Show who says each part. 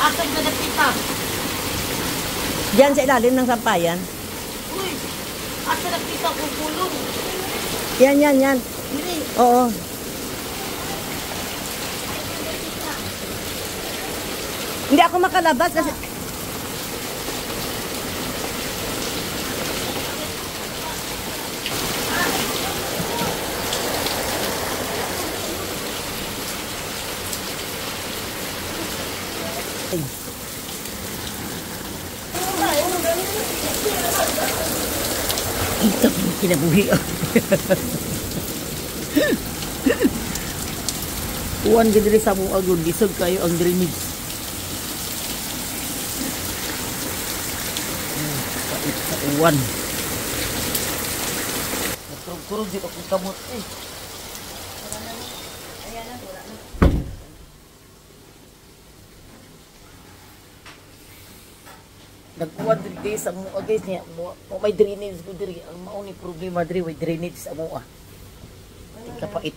Speaker 1: Asa ka nakita?
Speaker 2: Diyan sa ilalim ng sampayan.
Speaker 1: Uy, asa nakita ko pulong?
Speaker 2: Yan, yan, yan.
Speaker 1: Diri.
Speaker 2: Oo. Hindi ako makalabas kasi. Ay. Ito, kinabuhi. Uwan gid diri sa among agod, lisod kayo ang drainage. Pait sa uwan. Nagturog-turog jud akong kamot eh. Nag-uwan diri guys sa amoa, guys, niya mo may drainage ko diri. Ang mao ni problema diri, way drainage sa amoa. Tingkapait.